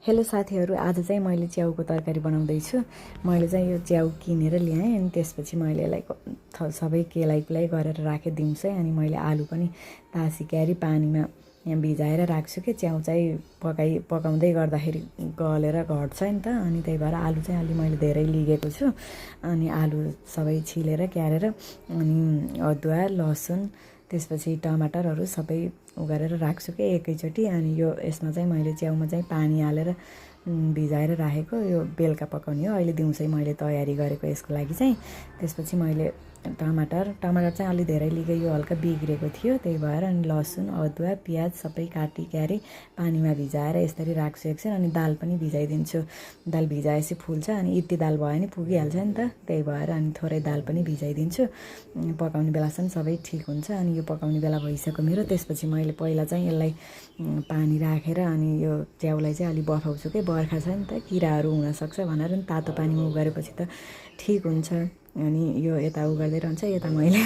Hello साथीहरू, आज चाहिँ मैले च्याउको तरकारी बनाउँदैछु। मैले चाहिँ यो च्याउ किनेर ल्याएँ अनि त्यसपछि मैले यसलाई सबै केलाइ गरेर राखेँ दिउँसै। अनि मैले आलु पनि तासी क्यारी पानीमा यहाँ भिजाएर राख्छु कि च्याउ चाहिँ पकाउँदै गर्दाखेरि गलेर घट्छ नि त। अनि त्यही भएर आलु चाहिँ अलि मैले धेरै लिएको छु। अनि आलु सबै छिलेर क्यारेर अनि अदुवा लसुन त्यसपछि टमाटरहरू सबै उगारेर राख्छु कि एकैचोटि। अनि यो यसमा चाहिँ मैले च्याउमा चाहिँ पानी हालेर भिजाएर राखेको, यो बेलुका पकाउने हो। अहिले दिउँसै मैले तयारी गरेको यसको लागि चाहिँ। त्यसपछि मैले टमाटर चाहिँ अलि धेरै लिएको, यो हल्का बिग्रेको थियो त्यही भएर। अनि लसुन अदुवा प्याज सबै काटी क्यारी पानीमा भिजाएर यसरी राख्छु एकछिन। अनि दाल पनि भिजाइदिन्छु। दाल भिजाएपछि फुल्छ अनि यति दाल भयो भने पुगिहाल्छ नि त, त्यही भएर अनि थोरै दाल पनि भिजाइदिन्छु। पकाउने बेलासम्म सबै ठिक हुन्छ। अनि यो पकाउने बेला भइसक्यो मेरो। त्यसपछि मैले पहिला चाहिँ यसलाई पानी राखेर अनि यो च्याउलाई चाहिँ अलि बफाउँछु कि बर्खा छ नि त, किराहरू हुनसक्छ भनेर नि तातो पानीमा उगारेपछि त ठिक हुन्छ। अनि यो यता उगार्दै रहन्छ, यता मैले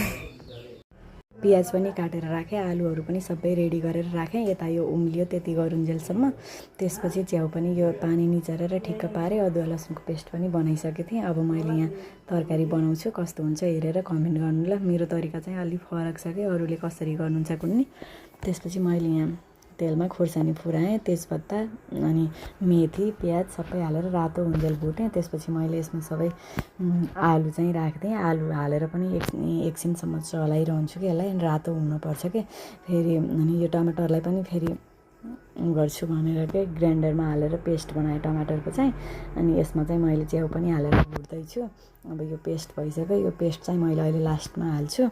प्याज पनि काटेर राखेँ, आलुहरू पनि सबै रेडी गरेर राखेँ। यता यो उम्लियो त्यति गरुन्जेलसम्म। त्यसपछि च्याउ पनि यो पानी निचरेर ठिक्क पारेँ। अदुवा लसुनको पेस्ट पनि बनाइसकेको थिएँ। अब मैले यहाँ तरकारी बनाउँछु, कस्तो हुन्छ हेरेर कमेन्ट गर्नु ल। मेरो तरिका चाहिँ अलिक फरक छ कि अरूले कसरी गर्नुहुन्छ कुन्नी। त्यसपछि मैले यहाँ तेलमा खोर्सानी फुराएँ, तेजपत्ता अनि मेथी प्याज सबै हालेर रातो हुन्जेल भुटेँ। त्यसपछि मैले यसमा सबै आलु चाहिँ राखिदिएँ। आलु हालेर पनि एकछिनसम्म चलाइरहन्छु कि यसलाई रातो हुनुपर्छ कि फेरि। अनि यो टमाटरलाई पनि फेरि गर्छु भनेर के ग्राइन्डरमा हालेर पेस्ट बनाएँ टमाटरको चाहिँ। अनि यसमा चाहिँ मैले च्याउ पनि हालेर भुट्दैछु। अब यो पेस्ट भइसक्यो। यो पेस्ट चाहिँ मैले अहिले लास्टमा हाल्छु।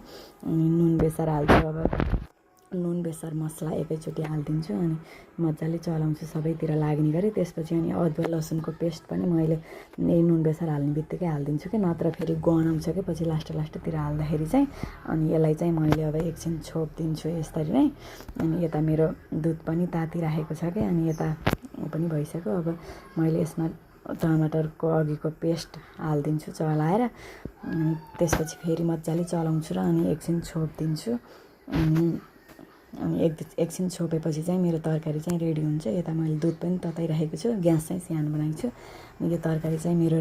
अनि नुन बेसार हाल्छु। अब नुन बेसार मसला एकैचोटि हालिदिन्छु अनि मजाले चलाउँछु सबैतिर लाग्ने गरी। त्यसपछि अनि अदुवा लसुनको पेस्ट पनि मैले नुन बेसार हाल्ने बित्तिकै हालिदिन्छु कि नत्र फेरि गनाउँछ कि पछि लास्टतिर हाल्दाखेरि चाहिँ। अनि यसलाई चाहिँ मैले अब एकछिन छोपिदिन्छु यसरी नै। अनि यता मेरो दुध पनि तातिराखेको छ कि अनि यता पनि भइसक्यो। अब मैले यसमा टमाटरको अघिको पेस्ट हालिदिन्छु चलाएर। त्यसपछि फेरि मजाले चलाउँछु र अनि एकछिन छोपिदिन्छु। अनि एकछिन छोपेपछि चाहिँ मेरो तरकारी चाहिँ रेडी हुन्छ। यता मैले दुध पनि तताइराखेको छु, ग्यास चाहिँ सानो बनाएको छु। अनि यो तरकारी चाहिँ मेरो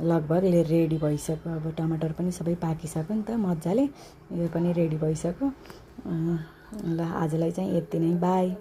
लगभग रेडी भइसक्यो। अब टमाटर पनि सबै पाकिसक्यो नि त मजाले, यो पनि रेडी भइसक्यो। ल आजलाई चाहिँ यति नै, बाई।